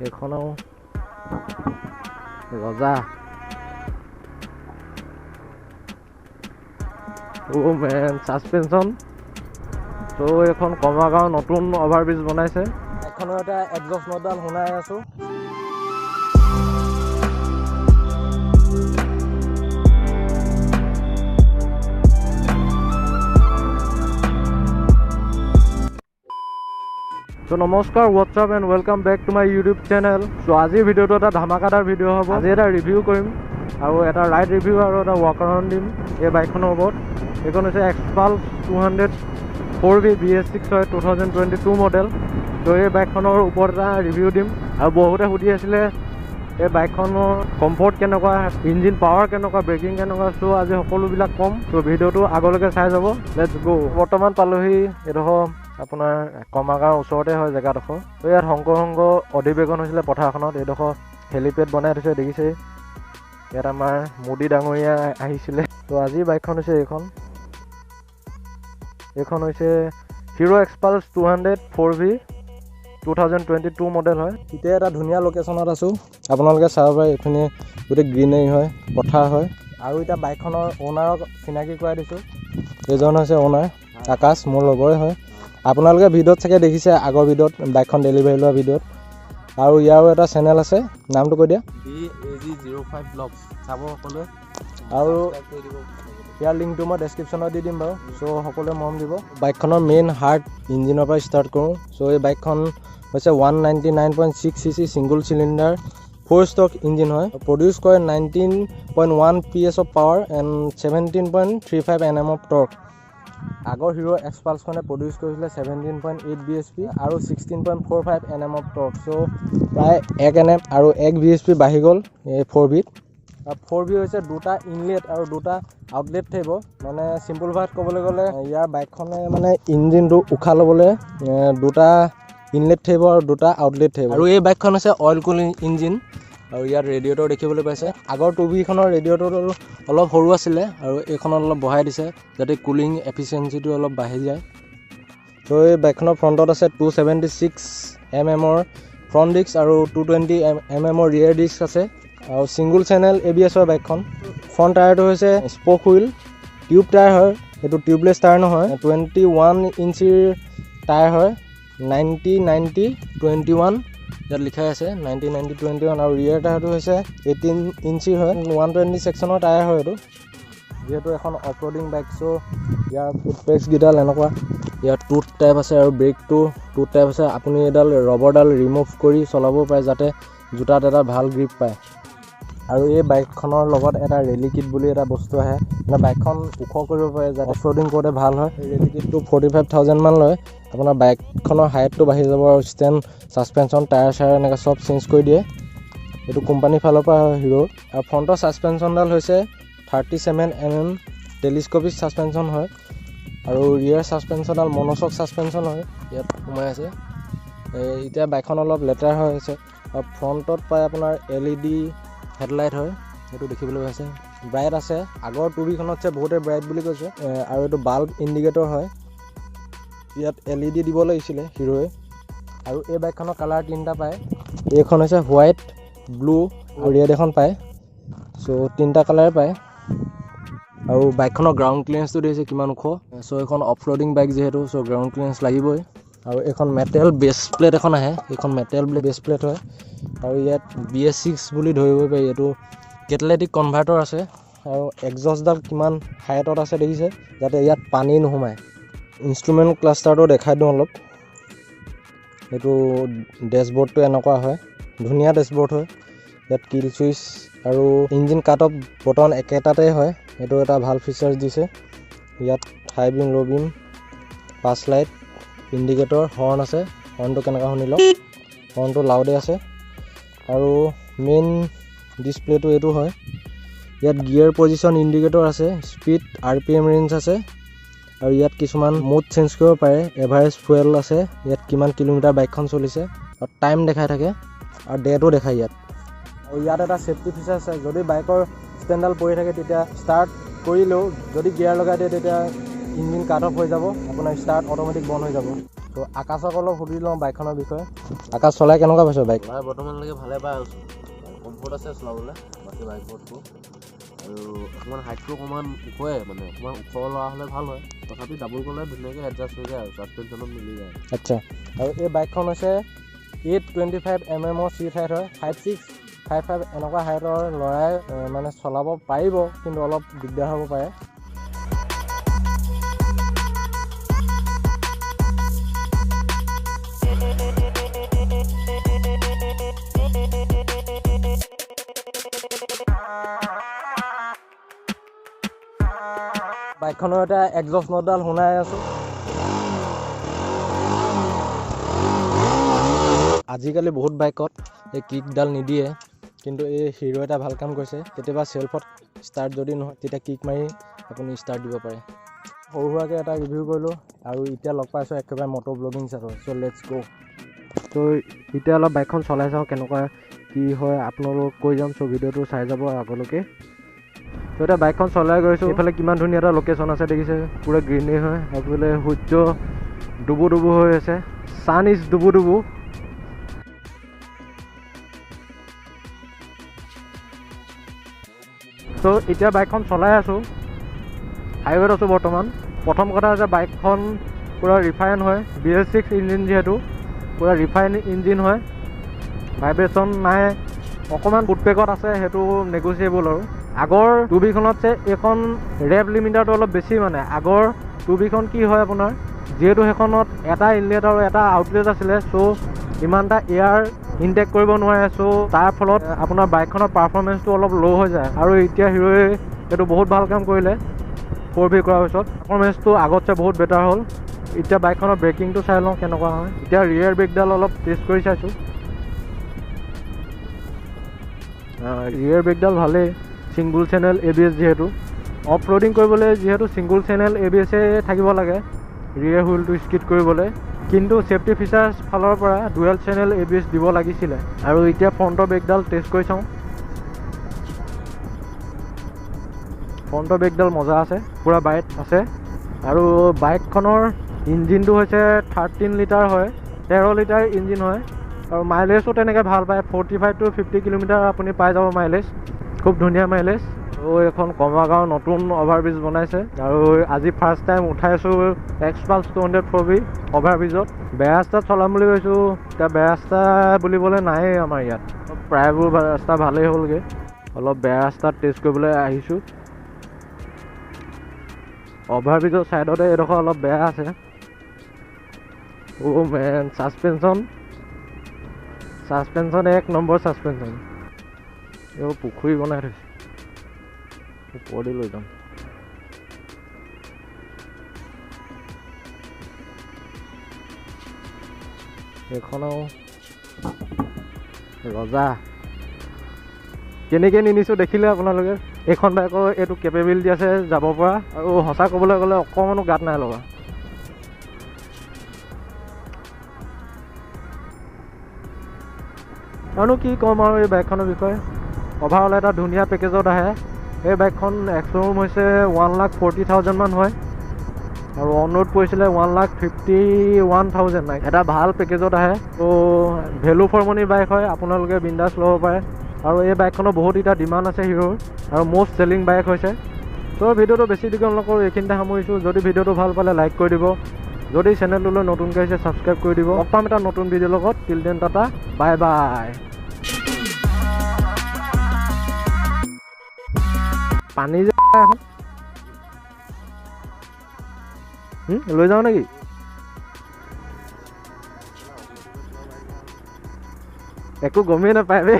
এইখনো ৰজা। অ' man suspension. ত' এইখন কমাগাঁও নতুন অভাৰব্ৰিজ বনাইছে। এইখনৰ এটা এক্সজষ্ট নটডাল শুনাই আছোঁ। ত' নমস্কাৰ, what's up and welcome back to my YouTube channel. So' আজিৰ ভিডিঅ'টো এটা ধামাকাদাৰ ভিডিঅ' হ'ব। আজি এটা ৰিভিউ কৰিম আৰু এটা ৰাইড ৰিভিউ আৰু এটা ৱাক এৰাউণ্ড দিম এই বাইকখনৰ ওপৰত। এইখন হৈছে এক্সপালছ 200 4V BS6 হয়, 2022 মডেল। ত' এই বাইকখনৰ ওপৰত এটা ৰিভিউ দিম। আৰু বহুতে সুধি আছিলে এই বাইকখনৰ কমফৰ্ট কেনেকুৱা, ইঞ্জিন পাৱাৰ কেনেকুৱা, ব্ৰেকিং কেনেকুৱা। চ' আজি সকলোবিলাক ক'ম। ত' ভিডিঅ'টো আগলৈকে চাই যাব। Let's গ'। বৰ্তমান পালোহি এইডোখৰ আপোনাৰ কমাগাঁৱৰ ওচৰতে হয় জেগাডোখৰ। ত' ইয়াত শংকৰ সংঘ অধিৱেশন হৈছিলে পথাৰখনত। এইডোখৰ হেলিপেড বনাই থৈছে, দেখিছেই। ইয়াত আমাৰ মোদী ডাঙৰীয়া আহিছিলে। ত' আজিৰ বাইকখন হৈছে এইখন। এইখন হৈছে হিৰ' এক্সপালছ 200 4V 2022 model হয়। এতিয়া এটা ধুনীয়া লোকেশ্যনত আছোঁ, আপোনালোকে চাব পাৰে। এইখিনি গোটেই গ্ৰীনেৰী হয়, পথাৰ হয়। আৰু এতিয়া বাইকখনৰ অ'নাৰক চিনাকি কৰাই দিছোঁ। এইজন হৈছে অ'নাৰ আকাশ, মোৰ লগৰে হয়। আপোনালোকে ভিডিঅ'ত চাগে দেখিছে, আগৰ ভিডিঅ'ত বাইকখন ডেলিভাৰী লোৱা ভিডিঅ'ত। আৰু ইয়াৰো এটা চেনেল আছে, নামটো কৈ দিয়া। BAG05 blogs, চাব সকলোৱে। আৰু ইয়াৰ লিংকটো মই ডেছক্ৰিপশ্যনত দি দিম বাৰু। চ' সকলোৱে মৰম দিব। বাইকখনৰ মেইন হাৰ্ট ইঞ্জিনৰ পৰা ষ্টাৰ্ট কৰোঁ। চ' এই বাইকখন হৈছে 199.6 cc single cylinder 4 stroke engine হয়। প্ৰডিউচ কৰে 19.1 PS of power and 17.35 Nm of torque. আগৰ হিৰ' এক্সপালছখনে প্ৰডিউচ কৰিছিলে 17.8 BHP আৰু 16.45 Nm of torque. So প্ৰায় 1 NM আৰু 1 BHP বাঢ়ি গ'ল এই 4Vত। 4V হৈছে দুটা ইনলেট আৰু দুটা আউটলেট থাকিব। মানে চিম্পুল ভাষাত ক'বলৈ গ'লে ইয়াৰ বাইকখনে মানে ইঞ্জিনটো উশাহ ল'বলৈ দুটা ইনলেট থাকিব আৰু দুটা আউটলেট থাকিব। আৰু এই বাইকখন হৈছে অইল কুল ইঞ্জিন। আৰু ইয়াত ৰেডিয়েটৰ দেখিবলৈ পাইছে। আগৰ 2Vখনৰ ৰেডিয়েটৰটো অলপ সৰু আছিলে আৰু এইখনত অলপ বঢ়াই দিছে যাতে কুলিং এফিচিয়েঞ্চিটো অলপ বাঢ়ি যায়। ত' এই বাইকখনৰ ফ্ৰণ্টত আছে 276 mm ফ্ৰণ্ট ডিস্ক আৰু 220 mm ৰিয়েৰ ডিস্ক আছে। আৰু ছিংগুল চেনেল ABS হয় বাইকখন। ফ্ৰণ্ট টায়াৰটো হৈছে স্প'ক হুইল, টিউব টায়াৰ হয়, এইটো টিউবলেছ টায়াৰ নহয়। 21 ইঞ্চিৰ টায়াৰ হয়, 90 90 21 ইয়াত লিখাই আছে 90 90 21। আৰু ৰিয়েৰ টায়াৰটো হৈছে 18 ইঞ্চিৰ হয়, 120 ছেকশ্যনৰ টায়াৰ হয় এইটো। যিহেতু এখন অফ ৰোডিং বাইক, চ' ইয়াৰ ফুট পেক্সকেইডাল এনেকুৱা, ইয়াত টুথ টাইপ আছে আৰু ব্ৰেকটো টুথ টাইপ আছে। আপুনি এইডাল ৰবৰডাল ৰিমুভ কৰি চলাব পাৰে যাতে জোতাত এটা ভাল গ্ৰিপ পায়। আৰু এই বাইকখনৰ লগত এটা ৰেলি কিট বুলি এটা বস্তু আহে, মানে বাইকখন ওখ কৰিব পাৰে যাতে অফ ৰোডিং কৰোঁতে ভাল হয়। এই ৰেলি কিটটো 45,000 মান লয়। আপোনাৰ বাইকখনৰ হাইটটো বাঢ়ি যাব আৰু ষ্টেণ্ড, ছাছপেনশ্যন, টায়াৰ চায়াৰ এনেকৈ চব চেঞ্জ কৰি দিয়ে। এইটো কোম্পানীৰ ফালৰ পৰা হয় হিৰ'ৰ। আৰু ফ্ৰণ্টৰ ছাছপেনশ্যনডাল হৈছে 37 mm টেলিস্কপিক ছাছপেনশ্যন হয়। আৰু ৰিয়েৰ ছাছপেনশ্যনডাল মন'শ্বক ছাছপেনশ্যন হয়, ইয়াত সোমাই আছে। এতিয়া বাইকখন অলপ লেতেৰা হৈ আছে। আৰু ফ্ৰণ্টত পায় আপোনাৰ LED headlight হয়, সেইটো দেখিবলৈ পাইছে। ব্ৰাইট আছে, আগৰ 2Vখনতছে বহুতে ব্ৰাইট বুলি কৈছে। আৰু এইটো বাল্ব ইণ্ডিকেটৰ হয়, ইয়াত LED দিব লাগিছিলে হিৰ'য়ে। আৰু এই বাইকখনৰ কালাৰ তিনিটা পায়। এইখন হৈছে হোৱাইট, ব্লু আৰু ৰেড এখন পায়। চ' তিনিটা কালাৰে পায়। আৰু বাইকখনৰ গ্ৰাউণ্ড ক্লিয়াৰেঞ্চটো দেখিছে কিমান ওখ। চ' এইখন অফ ৰোডিং বাইক যিহেতু, চ' গ্ৰাউণ্ড ক্লিয়াৰেঞ্চ লাগিবই। আৰু এইখন মেটেল বেছ প্লেট এখন আহে, এইখন মেটেল বেছ প্লেট হয়। আৰু ইয়াত BS6 বুলি ধৰিব পাৰি, এইটো কেটেলাইটিক কনভাৰ্টৰ আছে। আৰু এক্সজষ্টডাল কিমান হাইটত আছে দেখিছে, যাতে ইয়াত পানী নোসোমায়। ইনষ্ট্ৰুমেণ্ট ক্লাষ্টাৰটো দেখাই দিওঁ অলপ। এইটো ডেছবৰ্ডটো এনেকুৱা হয়, ধুনীয়া ডেছবৰ্ড হয়। ইয়াত কিল চুইচ আৰু ইঞ্জিন কাট অফ বটন একেটাতে হয়, এইটো এটা ভাল ফিচাৰ্ছ দিছে। ইয়াত high beam, low beam, pass light, indicator, horn আছে। হৰ্ণটো কেনেকুৱা শুনি লওক, হৰ্ণটো লাউডে আছে। আৰু মেইন ডিছপ্লেটো এইটো হয়। ইয়াত গিয়াৰ পজিশ্যন ইণ্ডিকেটৰ আছে, স্পীড, RPM range আছে। আৰু ইয়াত কিছুমান মোড চেঞ্জ কৰিব পাৰে, এভাৰেজ ফুৱেল আছে, ইয়াত কিমান কিলোমিটাৰ বাইকখন চলিছে আৰু টাইম দেখাই থাকে আৰু ডেটো দেখায় ইয়াত। আৰু ইয়াত এটা ছেফটি ফিচাৰ আছে, যদি বাইকৰ ষ্টেণ্ডডাল পৰি থাকে তেতিয়া ষ্টাৰ্ট কৰিলেও যদি গিয়াৰ লগাই দিয়ে তেতিয়া ইঞ্জিন কাট অফ হৈ যাব, আপোনাৰ ষ্টাৰ্ট অট'মেটিক বন্ধ হৈ যাব। ত' আকাশক অলপ সুধি লওঁ বাইকখনৰ বিষয়ে। আকাশ, চলাই কেনেকুৱা পাইছ বাইক? চলাই বৰ্তমানলৈকে ভালে পাই আছোঁ। কমফৰ্ট আছে চলাবলৈ বাকী বাইকতকৈ, আৰু অকণমান হাইটটো অকণমান ওখয়ে, মানে অকণমান ওখ ল'ৰা হ'লে ভাল হয়। তথাপি ডাবুল গ'লে ধুনীয়াকৈ এডজাষ্ট হৈ যায় আৰু ছাছপেনশ্যনত মিলি যায়। আচ্ছা, আৰু এই বাইকখন হৈছে 825 এম এমৰ চিট হাইট হয়। 5'6", 5'5 এনেকুৱা হাইটৰ ল'ৰাই মানে চলাব পাৰিব, কিন্তু অলপ দিগদাৰ হ'ব পাৰে। বাইকখনৰ এটা এক্সজষ্ট নটডাল শুনাই আছোঁ। আজিকালি বহুত বাইকত এই কিকডাল নিদিয়ে, কিন্তু এই হিৰ' এটা ভাল কাম কৰিছে। কেতিয়াবা চেল্ফত ষ্টাৰ্ট যদি নহয়, তেতিয়া কিক মাৰি আপুনি ষ্টাৰ্ট দিব পাৰে। সৰু সুৰাকৈ এটা ৰিভিউ কৰিলোঁ আৰু এতিয়া লগ পাইছোঁ একেবাৰে মটৰ ব্লগিং চাৰৰ। চ' let's গ'। ত' এতিয়া অলপ বাইকখন চলাই চাওঁ, কেনেকুৱা কি হয় আপোনালোকক কৈ যাম। চ' ভিডিঅ'টো চাই যাব আগলৈকে। ত' এতিয়া বাইকখন চলাই গৈছোঁ। এইফালে কিমান ধুনীয়া এটা লোকেশ্যন আছে দেখিছে, পূৰা গ্ৰীনেৰী হয়। আৰু সূৰ্য ডুবু ডুবু হৈ আছে, ছান is ডুবু ডুবু। ত' এতিয়া বাইকখন চলাই আছোঁ, হাইৱেত আছোঁ বৰ্তমান। প্ৰথম কথা হৈছে বাইকখন পূৰা ৰিফাইন হয়। বিএছ 6 ইঞ্জিন যিহেতু, পূৰা ৰিফাইন ইঞ্জিন হয়, ভাইব্ৰেশ্যন নাই। অকণমান ফুটপেকত আছে, সেইটো নেগচিয়েবল। আৰু আগৰ টু বিখনতছে এইখন ৰেভ লিমিটাৰটো অলপ বেছি। মানে আগৰ টু বিখন কি হয় আপোনাৰ, যিহেতু সেইখনত এটা ইনলেট আৰু এটা আউটলেট আছিলে, চ' ইমান এটা এয়াৰ ইনটেক কৰিব নোৱাৰে। চ' তাৰ ফলত আপোনাৰ বাইকখনৰ পাৰফৰ্মেঞ্চটো অলপ ল' হৈ যায়। আৰু এতিয়া হিৰ'য়ে এইটো বহুত ভাল কাম কৰিলে। 4V কৰাৰ পিছত পাৰফৰ্মেঞ্চটো আগতছে বহুত বেটাৰ হ'ল। এতিয়া বাইকখনৰ ব্ৰেকিংটো চাই লওঁ কেনেকুৱা হয়। এতিয়া ৰিয়েৰ ব্ৰেকডাল অলপ টেষ্ট কৰি চাইছোঁ। ৰিয়েৰ ব্ৰেকডাল ভালেই, ছিংগুল চেনেল এবিএছ যিহেতু। অফ ৰ'ডিং কৰিবলৈ যিহেতু ছিংগুল চেনেল এবিএছে থাকিব লাগে ৰিয়েৰ হুইলটো স্কিড কৰিবলৈ, কিন্তু ছেফটি ফিচাৰ্ছ ফালৰ পৰা ডুৱেল চেনেল এবিএছ দিব লাগিছিলে। আৰু এতিয়া ফ্ৰণ্টৰ ব্ৰেকডাল টেষ্ট কৰি চাওঁ। ফ্ৰণ্টৰ ব্ৰেকডাল মজা আছে, পূৰা বাইট আছে। আৰু বাইকখনৰ ইঞ্জিনটো হৈছে 13 লিটাৰ হয়, 13 লিটাৰ ইঞ্জিন হয়। আৰু মাইলেজো তেনেকৈ ভাল পায়, 45 টু 50 কিলোমিটাৰ আপুনি পাই যাব মাইলেজ, খুব ধুনীয়া মাইলেজ। আৰু এইখন কমাৰগাঁও নতুন অভাৰব্ৰিজ বনাইছে আৰু আজি ফাৰ্ষ্ট টাইম উঠাইছোঁ এক্সপালছ 200 4V অভাৰব্ৰিজত। বেয়া ৰাস্তাত চলাম বুলি ভাবিছোঁ। এতিয়া বেয়া ৰাস্তা বুলিবলৈ নায়েই আমাৰ ইয়াত, প্ৰায়বোৰ ৰাস্তা ভালেই হ'লগৈ। অলপ বেয়া ৰাস্তাত টেষ্ট কৰিবলৈ আহিছোঁ। অভাৰব্ৰিজৰ ছাইডতে এইডোখৰ অলপ বেয়া আছে। অ' মেন, ছাছপেনশ্যন, ছাছপেনশ্যন এক নম্বৰ ছাছপেনশ্যন। এইবোৰ পুখুৰী বনাই থৈছে, ওপৰদি লৈ যাম। এইখন আৰু ৰজা কেনেকৈ নিনিছোঁ দেখিলে আপোনালোকে। এইখন বাইকৰ এইটো কেপেবিলিটি আছে যাব পৰা। আৰু সঁচা ক'বলৈ গ'লে অকণমানো গাত নাই লগা। আৰুনো কি ক'ম আৰু এই বাইকখনৰ বিষয়ে? অভাৰঅল এটা ধুনীয়া পেকেজত আহে এই বাইকখন। এক্স শ্ব'ৰুম হৈছে 1,40,000 মান হয় আৰু অন ৰোড পৰিছিলে 1,51,000। এটা ভাল পেকেজত আহে। ত' ভেলু ফৰ মানি বাইক হয়, আপোনালোকে বিন্দাছ ল'ব পাৰে। আৰু এই বাইকখনৰ বহুত এতিয়া ডিমাণ্ড আছে হিৰ'ৰ আৰু মষ্ট চেলিং বাইক হৈছে। চ' ভিডিঅ'টো বেছি দীঘল নকৰোঁ, এইখিনিতে সামৰিছোঁ। যদি ভিডিঅ'টো ভাল পালে লাইক কৰি দিব, যদি চেনেলটোলৈ নতুনকৈ আহিছে ছাবস্ক্ৰাইব কৰি দিব। লগ পাম এটা নতুন ভিডিঅ'ৰ লগত। Till then, tata, bye bye. পানী যে এখন লৈ যাওঁ নেকি? একো গমেই নাপায় বে।